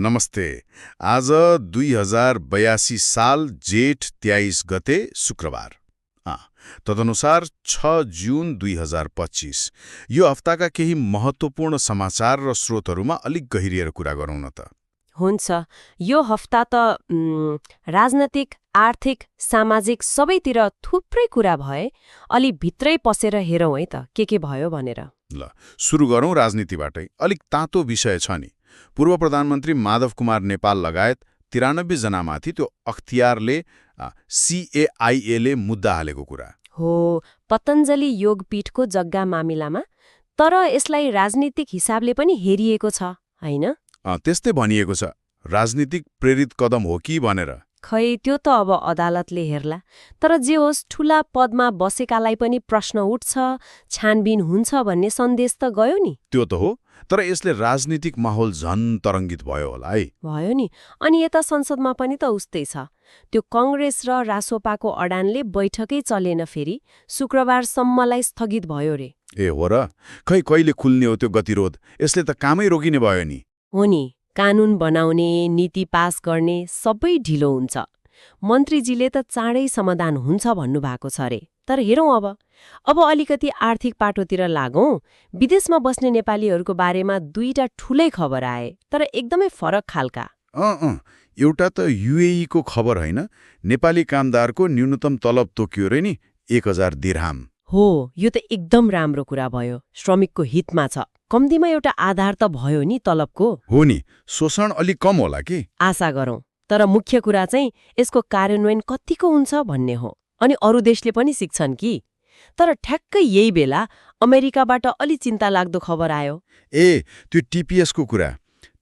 नमस्ते। आज 2082 साल जेठ 23 गते शुक्रबार। तदनुसार 6 जुन 2025। यो हप्ताका केही महत्त्वपूर्ण समाचार र स्रोतहरूमा अलिक गहिरिएर कुरा गरौँ न त। हुन्छ। यो हप्ता त राजनैतिक, आर्थिक, सामाजिक सबैतिर थुप्रै कुरा भए। अलि भित्रै पसेर हेरौँ है त के भयो भनेर। ल सुरु गरौँ राजनीतिबाटै। अलिक तातो विषय छ नि। पूर्व प्रधानमन्त्री माधव कुमार नेपाल लगायत 93 जनामाथि त्यो अख्तियारले CAIA मुद्दा हालेको कुरा हो। पतञ्जलि योगपीठको जग्गा मामिलामा। तर यसलाई राजनीतिक हिसाबले पनि हेरिएको छ हैन? त्यस्तै भनिएको छ। राजनीतिक प्रेरित कदम हो कि भनेर। खै त्यो त अब अदालतले हेर्ला। तर जे होस्, ठूला पदमा बसेकालाई पनि प्रश्न उठ्छ, छानबिन हुन्छ भन्ने सन्देश त गयो नि। त्यो त हो। तर यसले राजनीतिक माहौल झन तरङ्गित भयो होला है। भयो नि। अनि यता संसदमा पनि त उस्तै छ। त्यो कांग्रेस र रासोपाको अडानले बैठकै चलेन, फेरि शुक्रबारसम्मलाई स्थगित भयो रे। ए हो र? खै कहिले खुल्ने हो त्यो गतिरोध? यसले त कामै रोकिने भयो नि। हो नि। कानून बनाउने, नीति पास गर्ने सबै ढिलो हुन्छ। मन्त्रीजीले त चाँडै समाधान हुन्छ भन्नुभएको छ रे। तर हेरौँ अब अलिकति आर्थिक पाटोतिर लागौँ। विदेशमा बस्ने नेपालीहरूको बारेमा दुईटा ठूलै खबर आए, तर एकदमै फरक खालका। एउटा त UAE को खबर होइन, नेपाली कामदारको न्यूनतम तलब तोकियो रे नि, 1000 दिर्हाम। हो, यो त एकदम राम्रो कुरा भयो। श्रमिकको हितमा छ। कम्तीमा एउटा आधार त भयो नि तलबको। हो नि। शोषण अलि कम होला कि? आशा गरौँ। तर मुख्य कुरा चाहिँ यसको कार्यान्वयन कतिको हुन्छ भन्ने हो। अनि अरू देशले पनि सिक्छन् कि? तर ठ्याक्कै यही बेला अमेरिकाबाट अलि चिन्ता लाग्दो खबर आयो। त्यो TPS को कुरा,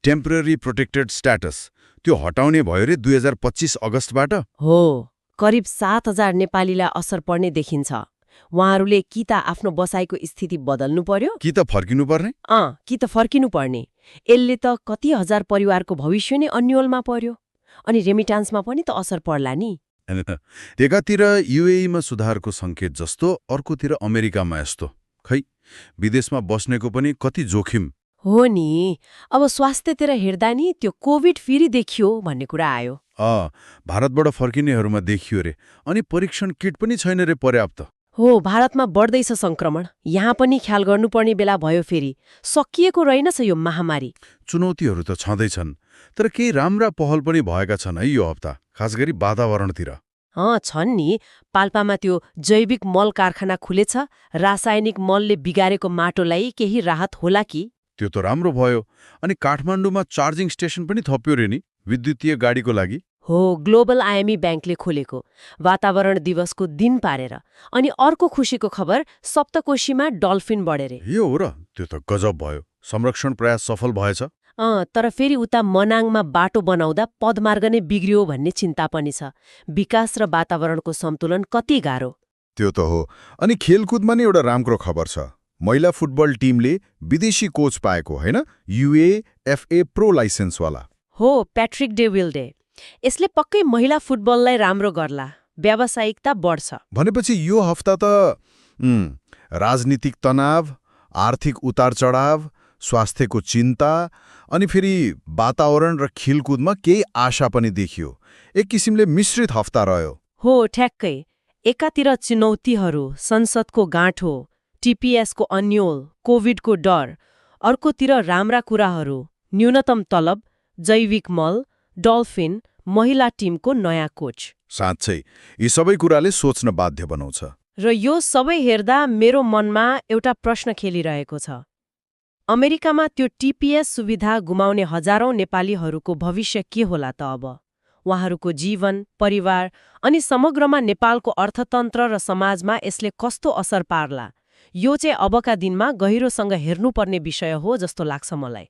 टेम्पररी प्रोटेक्टेड स्ट्याटस, त्यो हटाउने भयो रे 2025 अगस्तबाट। हो। करिब 7000 नेपालीलाई असर पर्ने देखिन्छ। उहाँहरूले कि त आफ्नो बसाइको स्थिति बदल्नु पर्यो, कि त फर्किनु पर्ने। कि त फर्किनु पर्ने। यसले त कति हजार परिवारको भविष्य नै अन्योलमा पर्यो। अनि रेमिटान्समा पनि त असर पर्ला नि। एकातिर UAE मा सुधारको सङ्केत जस्तो, अर्कोतिर अमेरिकामा यस्तो। खै विदेशमा बस्नेको पनि कति जोखिम। हो नि। अब स्वास्थ्यतिर हेर्दा नि त्यो कोभिड फेरि देखियो भन्ने कुरा आयो। भारतबाट फर्किनेहरूमा देखियो रे। अनि परीक्षण किट पनि छैन रे पर्याप्त। हो, भारतमा बढ्दैछ संक्रमण। यहाँ पनि ख्याल गर्नुपर्ने बेला भयो फेरि। सकिएको रहेनछ यो महामारी। चुनौतीहरू त छँदैछन्, तर केही राम्रा पहल पनि भएका छन् है यो हप्ता, खास गरी वातावरणतिर। छन् नि। पाल्पामा त्यो जैविक मल कारखाना खुलेछ। रासायनिक मलले बिगारेको माटोलाई केही राहत होला कि? त्यो त राम्रो भयो। अनि काठमाडौँमा चार्जिङ स्टेसन पनि थप्यो रे नि, विद्युतीय गाडीको लागि। हो, ग्लोबल IME ब्याङ्कले खोलेको, वातावरण दिवसको दिन पारेर। अनि अर्को खुसीको खबर, सप्तकोशीमा डल्फिन बढे रे। यो हो र? त्यो त गजब भयो। संरक्षण प्रयास सफल भएछ। तर फेरि उता मनाङमा बाटो बनाउँदा पदमार्ग नै बिग्रियो भन्ने चिन्ता पनि छ। विकास र वातावरणको सन्तुलन कति गाह्रो। त्यो त हो। अनि खेलकुदमा नै एउटा राम्रो खबर छ। महिला फुटबल टिमले विदेशी कोच पाएको होइन, UEFA प्रो लाइसेन्सवाला। हो, प्याट्रिक डे विल्डे। यसले पक्कै महिला फुटबललाई राम्रो गर्ला, व्यावसायिकता बढ्छ। भनेपछि यो हप्ता त राजनीतिक तनाव, आर्थिक उतार चढाव, स्वास्थ्यको चिन्ता, अनि फेरि वातावरण र खेलकुदमा केही आशा पनि देखियो। एक किसिमले मिश्रित हप्ता रह्यो। हो, ठ्याक्कै। एकातिर चुनौतीहरू, संसदको गाँठो, TPS को अन्योल, कोभिडको डर। अर्कोतिर राम्रा कुराहरू, न्यूनतम तलब, जैविक मल, डल्फिन, महिला टिमको नयाँ कोच। साँच्चै यी सबै कुराले सोच्न बाध्य बनाउँछ। र यो सबै हेर्दा मेरो मनमा एउटा प्रश्न खेलिरहेको छ। अमेरिकामा त्यो TPS सुविधा गुमाउने हजारौं नेपालीहरूको भविष्य के होला त अब? उहाँहरूको जीवन, परिवार अनि समग्रमा नेपालको अर्थतन्त्र र समाजमा यसले कस्तो असर पार्ला? यो चाहिँ अबका दिनमा गहिरोसँग हेर्नुपर्ने विषय हो जस्तो लाग्छ मलाई।